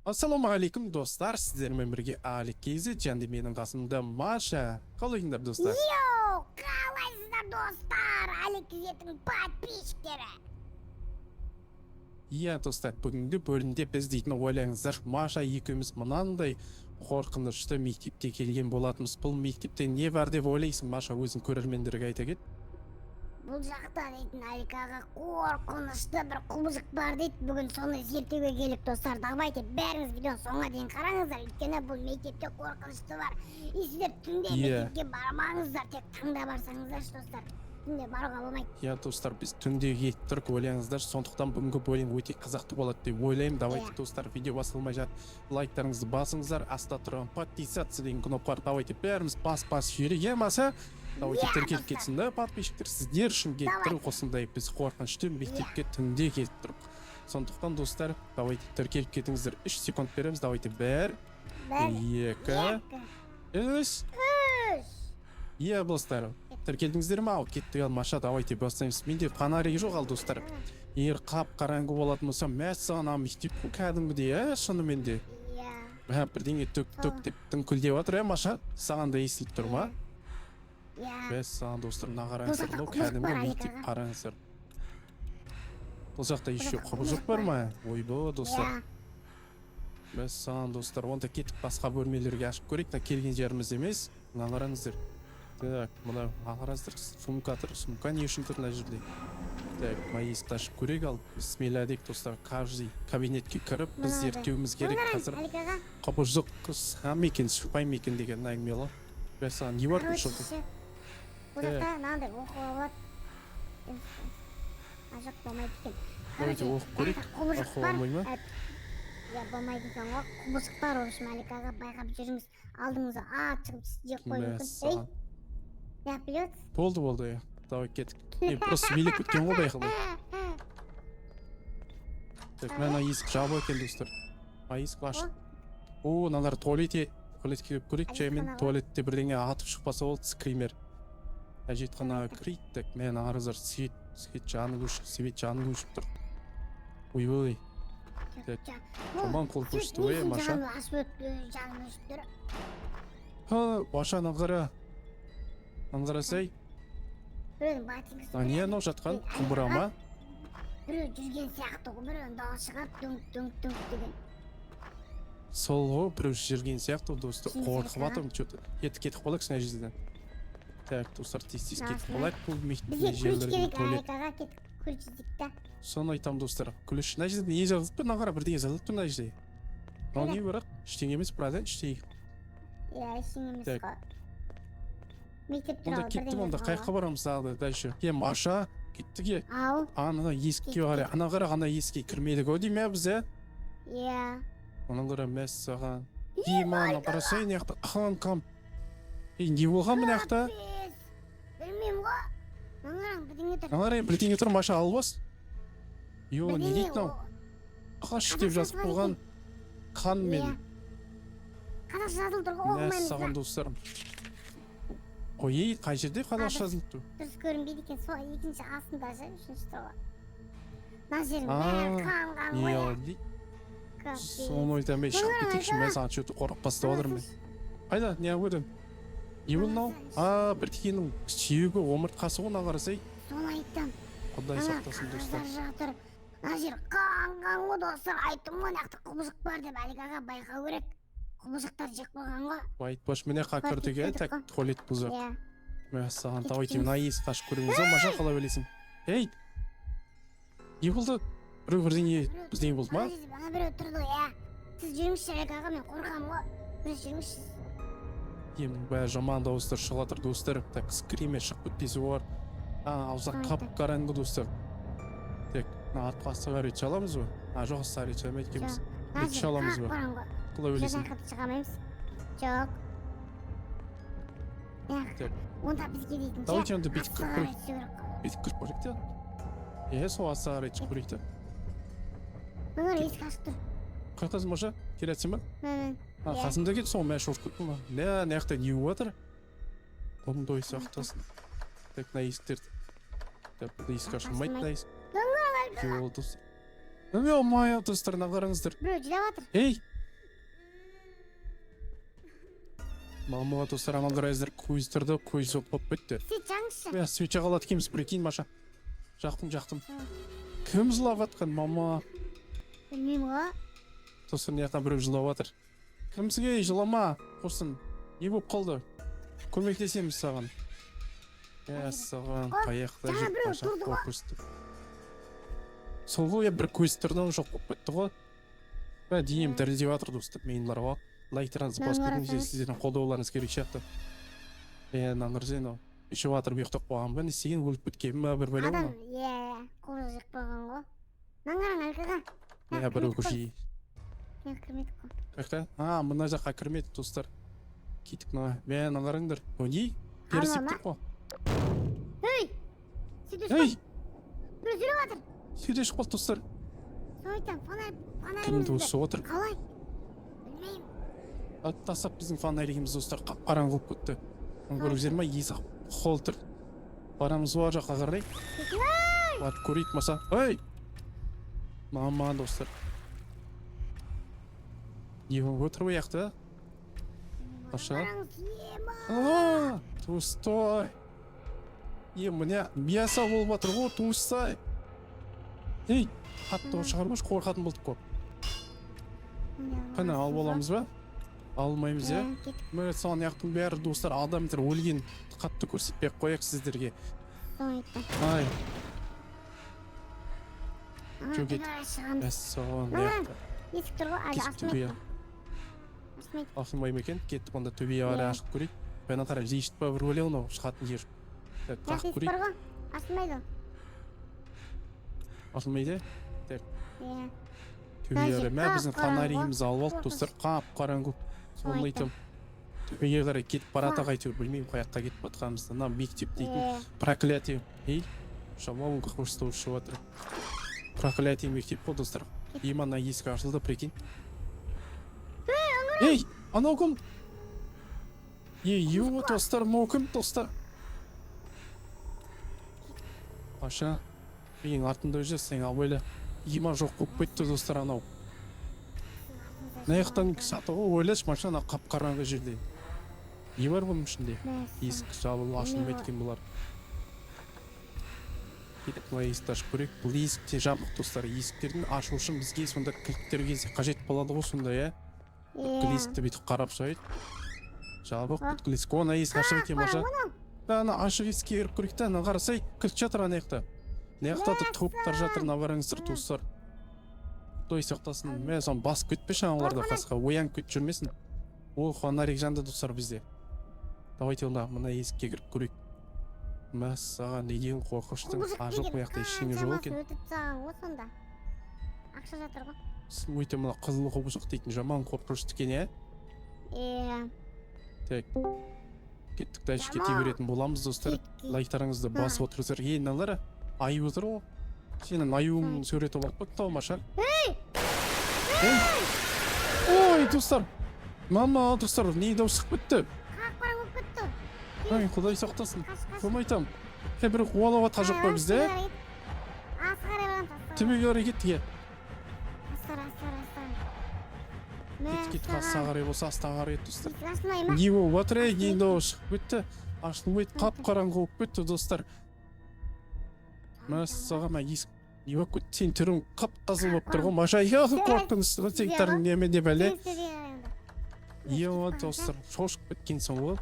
Ассалаумағалейкум, достар! Сіздермен бірге Али Кейзет және менің қасымда Маша. Қалайсыңдар, достар? Йоу, қалайсыздар, достар? Али Кизеттің подписчиктері. Иә, достар, бүгінгі бөлімде біз дейтін, ойлаңыздар, Маша екеуміз мынандай қорқынышты мектепте келген болатынбыз. Бұл мектепте не бар деп ойлайсың, Маша? Өзің көрермендерге айта кет. Бұл жақта дейтін, Алик аға, қорқынышты бір құбыжық бар дейді. Бүгін соны зерттеуге келдік, достар. Давайте, бәріңіз видеоны соңына дейін қараңыздар, өйткені бұл мектепте қорқынышты бар. И сіздер түнде мектепке бармаңыздар, тек таңда барсаңыздаршы, достар. Түнде баруға болмайды. Иә, достар, біз түнде келіп тұрық, ойлаңыздар. Сондықтан бүгінгі бөлім өте қызықты болады деп ойлаймын. Давайте, достар, видео басталмай жатып лайктарыңызды басыңыздар, астта тұрған «Подписаться» деген кнопка бар. Давайте, бәріміз бас бас жіберейік, иә, Маша? Давайте, Иә, тіркеліп достар. кетсін да подписчиктер. Сіздер үшін келіп Давайте. тұрық, осындай біз қорқынышты мектепке түнде келіп тұрық. Сондықтан, достар, давайте, тіркеліп кетіңіздер. 3 секунд береміз. Давайте, бір, бір, екі, екі, үш. Үш. Иә, достар, тіркелдіңіздер ме? Ал кеттік. Ал, Маша, давайте бастаймыз. Менде фонарик жоқ. Ал, достар, егер қап қараңғы болатын болса, мәссаған, ана мектеп қой кәдімгідей, иә, шынымен де. Иә. Мә, бірдеңе төк төк деп діңкілдеп жатыр, иә, Маша? Саған да естіліп тұр ма? Иә. Мәссаған, достар, мына қараңыздар. Бұл жақта Мынау құбыжық кәдімгі бар, мектеп. Алик аға. Қараңыздар, бұл жақта еще жақта құбыжық құбыжық бар ма? Ойбой, достар. Иә. Мәссаған, достар, онда кеттік, басқа бөлмелерге ашып көрейік. Мына келген жеріміз емес. Мына қараңыздар. Так, мына қараңыздар, сумка тұр. Сумка не үшін тұр мына жерде? Так, мына есікті ашып көрейік. Ал, бисмилля дейік, достар. Каждый кабинетке кіріп, біз Мынандай. зерттеуіміз керек Мына қараңыз, қазір. Алик аға. Құбыжық шыға ма екен, шықпай ма екен деген әңгіме ғой. Мәссаған, не бар бұл жерде? Короче, бұл жақта мынандай оқуға болады. А, жоқ, болмайды екен. Давайте Короче, оқып көрейік. құбыжық Оқуға бар. болмай ма? Иә, болмайды екен ғой. Құбыжық бар, в общем, Алик аға, байқап жүріңіз. Алдыңызға ат шығып, сізді жеп қоюы мүмкін. Ей, Мәссаған. неғып билеп отырсыз? Болды, болды, иә, давай, кеттік. Е, просто билеп кеткен ғой байқамай. Так, мына есік жабық екен, достар. А, есік ашық. О, мыналар туалет. Туалетке кіріп көрейік жаймен. Әжетханаға. Туалетте бірдеңе атып шықпаса болды, скример. Әжетханаға кірейік. Так, мә, қараңыздар, свет, свет жанып өшіп, свет жанып өшіп тұр. Ойбай. Так, жаман қол көрсетті ғой, иә, Маша? Жанып ашып өтті, жанып өшіп тұр. Ха, Маша, ана қара, ана қарасай. Біреудің ботинкасы. А, не анау жатқан? Құмыра ма? Біреу жүрген сияқты ғой, біреудің дауысы шығады, дүңк дүңк дүңк деген. Сол ғой, біреу жүрген сияқты, достар. Сен Қорқып сияқты, жатырмын че то. Кеттік, кетіп қалайық мына жерден. Так, достар, тез тез кетіп Рахмет. қалайық бұл Бізге мына ключ жерлерге. керек. Туалет. Алик аға, кеттік, ключ іздейік та. Соны айтамын, достар, ключ. Мына жерде не жазылып тұр? Мына қара, бірдеңе жазылып тұр мына жерде. Мынау не? Бірақ ештеңе емес, брат, ештеңе. Иә, ештеңе емес Так. қой. Мектеп Онда туралы кеттім. бірдеңе Онда жазған қай жаққа ғой. барамыз тағы да дальше? Е, Маша, кеттік, е. Ау. Ана есікке Кеттік. қарай. Ана қара, ана есікке кірмедік ау деймін, иә, біз, иә. Иә. Ана қара, мәссаған, ема, ана қарасай, мына жақта қан қан. Ей, не болған мына жақта? Капец. Білмеймін ғой. Мына қараң, бірдеңе тұр. Ана қарай, бірдеңе тұр. Маша, алып бас. Йо, не Бірдеңе дейді мынау? Қаш деп Қазақша жазып жазылған. қойған қанмен. Иә, қазақша жазылып тұр ғой, оқымаймыз Мәссаған, ба? достар. Ой, ей, қай жерде қазақша дұрыс. жазылып тұр? Дұрыс көрінбейді екен. Сол екінші астында ше, үшінші тұр ғой. Мына жердің А, бәрі қан қан не ғой, ал иә. дейді. Капец. Соны айтамын мен, шығып Мына кетейікші. қара. Мен саған че то қорқып бастап жатырмын мен. Қайда, не көрдім? Не бұл мынау? А, бірдеңенің сүйегі, омыртқасы ғой, мына қарасай. Соны айттым. Құдай Ана сақтасын, достар. қағаздар жатыр. Мына жер қан қан ғой, достар. Айттым ғой, мына жақта құбыжық бар деп. Алик аға, байқау керек, құбыжықтар жеп қойған ғой. Айтпашы, міне қа кірдік, иә. Кеттік Так, қой. туалет бұл жақ. Иә. Мәссаған. Кеттік. Давайте мына есікті ашып көреміз ба, Маша? Қалай ойлайсың? Ей, не болды? Біреу бірдеңе, бірдеңе болды ма? Ана жерде ана біреу тұрды ғой, иә. Сіз жүріңізші, Алик аға, мен қорқамын ғой. Сіз жүріңізші. Емнің бәрі жаман дауыстар шығып жатыр, достар. Так, скример шығып кетпесе бар. А, аузы Ой, қап қараңғы, достар. Так, мына артқа сигарет аламыз ба? А, жоқ, сигарет алмайды екенбіз. Мына Бүйтіп жер аламыз ба? қап-қараңғы. Қалай ойлайсың? Жерден шыға алмаймыз. Жоқ. Эх, Так. онда бізге дейтін ше, Давайте онда бүйтіп кіріп астыға көрейік. қарай түсу керек қой. Бүйтіп кіріп көрейік те, иә, сол астыға қарай түсіп көрейік те. Мына есік ашық тұр. Қай жақтасың, Маша? Келе жатсың ба? Міне. А, Иә. қасымда кел. Сол, мә, шошып кеттім ғой. Мә, мына жақта не болып жатыр? Құдай сақтасын. Так, мына есіктерді. Так, бұл есік ашылмайды, мына есік. Не болды, достар? Ё-моё, достар, мына қараңыздар. Біреу жылап жатыр. Ей. Мама, достар, амалдар, көз тұрды, көз жоқ болып кетті. Свет жағыңызшы. Иә, свет жаға алады екенбіз, прикинь, Маша. Жақтым, жақтым. Кім жылап жатқан, мама? Білмеймін ғой. Достар, мына жақтан біреу жылап жатыр. Кімсің, ей, жылама, құрсын. Не болып қалды? Көмектесеміз саған. Ә, саған О, қаяқта жаңа жүр, біреу Маша, тұрды ғой. қорқынышты. Сол ғой, иә, бір көз тұрды, жоқ болып кетті ғой. Мә, денем дірілдеп жатыр, достар, менің ғой. Лайктарыңызды Мынаны басып кетіңіздер, қарасаңыз. сіздердің қолдауларыңыз керек сияқты. Е, мынаны қарасай, мынау ішіп жатыр, ұйықтап қалған ба, не істеген, өліп кеткен ба, бір бәле Адам, ғой. иә, құбыжық болған ғой. Мынаны қараң, Әлкаға. Иә, біреу көше. Мен кірмедік қой. Қаяқта? А, мына жаққа кірмедік, достар. Кеттік мына. Мә, мына қараңдар. О, не? Перісіп Алма ма? тұр ғой. Ей! Свет өшіп Ей, қалды. Біреу сөйлеп жатыр. свет өшіп қалды, достар. Соны айтамын, фонарь, Кім фонарімізді. дауысы отыр? Қалай? Білмеймін. Атып тастап біздің фонаригіміз, достар, қап-қараңғы болып кетті. Оны көрдіңіздер ма? Есік қол тұр. Барамыз ба жаққа қарай? Барып көрейік, маса. Ей! Мама, достар. Не болып отыр ол жақта? Маша? Қараңыз, ема. А, туыстай. Е, міне мясо болып жатыр ғой, туыстай. Ей, қатты шығармашы, қорқатын болдық қой. Қане, алып аламыз ба? Алмаймыз, иә? Кеттік. Міне, соның жақтың бәрі, достар, адамдар өлген, қатты көрсетпей ақ қояйық сіздерге. Соны айттым. Ай, Ана, Жоқ, төбеге қарай шығамыз. мәссаған, Мына, мына есік тұр ғой, әлі Кесіп ашылмайды төбеге. ғой. Ашылмайды. Ашылмай ма екен? Кеттік онда, төбеге қарай Иә. ашып көрейік. Бәрін қарап, зейшіт па, бір бөле мынау шығатын жер. Так, Мына қағып есік көрейік. бар ғой, ашылмайды ғой. Ашылмайды? Иә. Төбеге жер қарай. Мә, біздің қап-қараңғы. фонаригімізді алып алдық, достар, қап-қараңғы. Соны Соны айттым. айтамын. Төбеге қарай кетіп баратық әйтеуір, білмеймін қай жаққа кетіп жатқанымызды. Мына мектеп дейтін Иә. проклятие. Ей, шамалы қорқынышты шығып жатыр. Проклятие мектеп қой, достар. Ема, ана есік ашылды, прикинь. Ей, анау кім? Ей, ё, достар, мынау кім, достар? Паша, менің артымда жүр, сен абайла. Ема, жоқ болып кетті, достар, анау. Мына жақтан саты ғой, ойлашы, машина қап-қараңғы жерде. Не бар бұның ішінде? Мәссаған. Есік жабылып ашылмайды екен бұлар. Кетіп мына есікті ашып көрейік. Бұл есік те жабық, достар. Есіктердің ашу үшін бізге сонда кілттер қажет болады ғой сонда, иә? Бүткіл Иә. есікті бүйтіп қарап шығайық. Жабық А? бүткіл есік. О, ана есік ашық екен, Маша. Да, ана ашық есікке кіріп көрейік та, ана қарасай, кілт жатыр ана жақта. Мына жақта да труптар жатыр, мына қараңыздар, туыстар. Құдай сақтасын. Мә, соны басып кетпеші аналарды қасқа, оянып кетіп жүрмесін. О, фонарик жанды, достар, бізде. Давайте онда мына есікке кіріп көрейік. Мәссаған, не деген қорқынышты. Құбыжық А, жоқ, деген бұл жақта ештеңе жоқ екен. қаншамасын өтіп тастаған ғой сонда. Ақша жатыр ғой. Өте мына қызыл құбыжық дейтін жаман қорқынышты екен, иә? Иә. Так. Кеттік, дальше кете Жаман. беретін боламыз, достар. Кеттік. Лайктарыңызды басып отырыңыздар. Ей, мыналар аю отыр ғой. Сенің аюыңның суреті болып кетті ау, Маша. Ей! Ой, достар. Мама, достар, не дауыс шығып кетті? Қап-қараңғы болып кетті. Ай, құдай сақтасын. Қаш, қаш. Соны айтамын. Е, біреу қуалап жатқан жоқ па бізде? Асты қарай барамыз, асты қарай. Төбеге қарай кеттік, иә. Асты қарай, асты қарай, асты қарай. Кеттік, кеттік, астына қарай болса, астына қарай достар. Есік ашылмай ма? Не болып жатыр, ей, не дауыс шығып кетті? Ашылмайды, қап-қараңғы болып кетті, достар. Мәссаған, мына есік не болып кетті? Сенің түрің қап-қызыл болып тұр ғой, Маша. Иә, қорқынышты сен неме не бәле? Тез төбеге қарай онда. Е, достар, шошып кеткенсің ғой.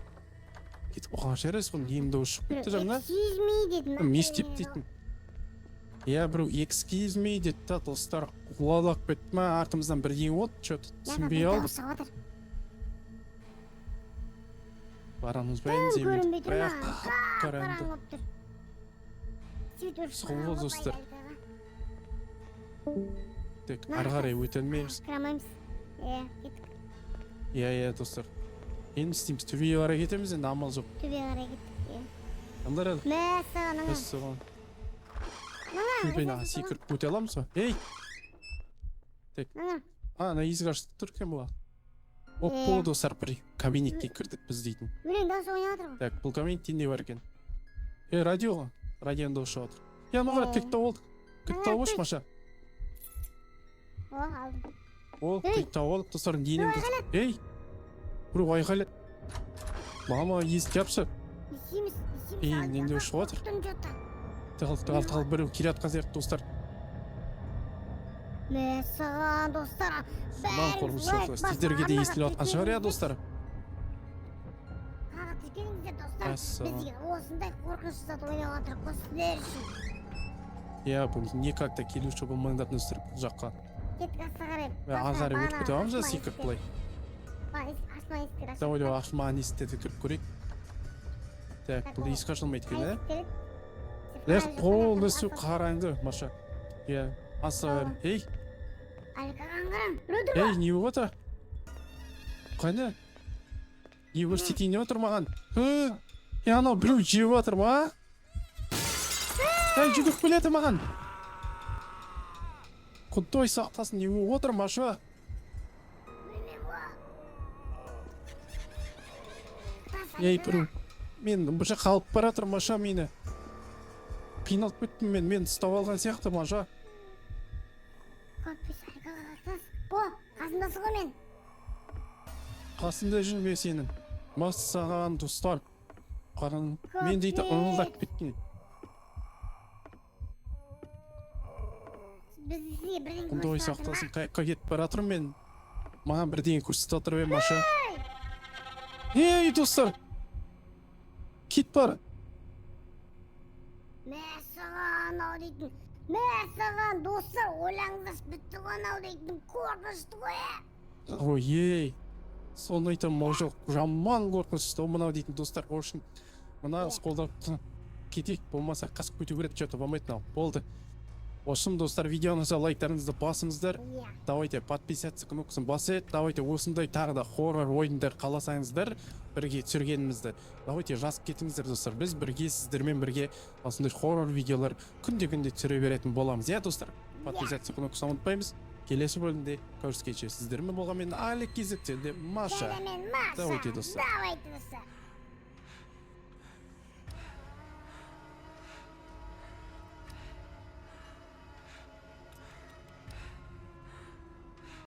Кетіп қалған шығар, ғой, ненің дауысы шығып кетті жаңа? Excuse me дедім. Не істеп дейтін? Иә, біреу excuse me деді да, достар, қуалап кетті ма, артымыздан бірдеңе болды, че-то түсінбей Дауыс алдық. шығып жатыр. Барамыз ба енді? Көрінбей тұр Бірақ маған. қап-қараңғы. Қап-қараңғы болып тұр. Свет өшіп Сол қалған ғой, ғой, достар. пайда. Так, ары қарай өте алмаймыз. Кіре алмаймыз. Иә, кеттік. Иә, иә, достар. Енді не істейміз? Төбеге қарай кетеміз енді, амал жоқ. Төбеге қарай кеттік. Иә. Аңдар әлі. Мәссаған, ана. Мәссаған. Мына, Төбені секіріп өте аламыз ба? Ей! Мына. А, ана есік ашық тұр екен бұла. Оппо, Иә. достар, бір кабинетке кірдік біз дейтін. Өлең дауысы ойнап жатыр ғой. Так, бұл кабинетте не бар екен? Е, радио ғой. Радионың дауысы шығып жатыр. Е, ана қара, Иә. кілт тауып алдық. Кілт тауып алшы, Маша. О, алдым. О, Ей! кілт тауып алдық, достар, ненің. Ей! Біреу айқайлады. Мама, есік жапшы. Не істейміз, не істейміз? Ей, Алика, немене шығып жатыр? Қорықтым че-то. Тығыл, тығыл, тығыл, біреу келе жатқан сияқты, достар. Мәссаған, достар. Маған Бәріңіз қорқынышты лайк достар. басып, Сіздерге де арнаға естіліп жатқан шығар, иә, тіркеліңіздер. достар? Арнаға тіркеліңіздер, достар. Біз Мәссаған. деген осындай қорқынышты зат ойнап жатырмық қой сіздер үшін. Иә, бұл никак та келуші болмаңдар, достар, бұл жаққа. Кеттік астына қарай. Ары қарай өтіп кете аламыз да секіріп былай. Ашма есіктер, ашма. Давай, давай, ашылмаған есіктерді кіріп көрейік. Так, бұл есік ашылмайды екен, иә? Эх, полностью қараңғы, Маша. Иә, аса. Ей, Алика, қараң, біреу тұр. ей, не болып жатыр? Қане? Не көрсетейін деп отыр маған? Ы, е, анау біреу жеп жатыр ма? Ей, жүгіріп келеді маған. Құдай сақтасын, не болып отыр, Маша? Білмеймін ғой. Тас, Ей, Алика. біреу. Мен бұл жаққа алып бара жатыр, Маша, мені. Қиналып кеттім мен, мен ұстап алған сияқты, Маша. Капец, Алика, тас. О, қасымдасың ғой мен. Қасында жүрме сенің. Мәссаған, достар. Қараң, мен дейді Капец. ыңылдап кеткен. Біз сізге бірдеңе Құдай көрсетіп жатыр ма? сақтасын, қаяққа кетіп бара жатырмын мен? Маған бірдеңе көрсетіп жатыр ей, Маша. Ей, достар. Кит бар. Мәссаған, анау дейтін. Мәссаған, достар, ойлаңыздаршы, бітті ғой анау дейтін. Қорқынышты ғой, ә. Ой, ей. Соны айтамын, ол жоқ, жаман қорқынышты мынау дейтін, достар. В общем, мына қолдап кетейік, болмаса қашып кету керек, че-то болмайды мынау. Болды. В общем, достар, видеоны лайктарыңызды басыңыздар. Иә. Давайте подписаться кнопкасын басайық. Давайте осындай тағы да хоррор ойындар қаласаңыздар, бірге түсіргенімізді. Давайте жазып кетіңіздер, достар. Біз бірге сіздермен бірге осындай хоррор видеолар күнде-күнде түсіре беретін боламыз, иә, достар? Подписаться кнопкасын ұмытпаймыз. Келесі бөлімде көріскенше, сіздермен болған мен, Алик Кезекте де Маша. Және мен, Маша. Давайте, достар. Давайте, достар.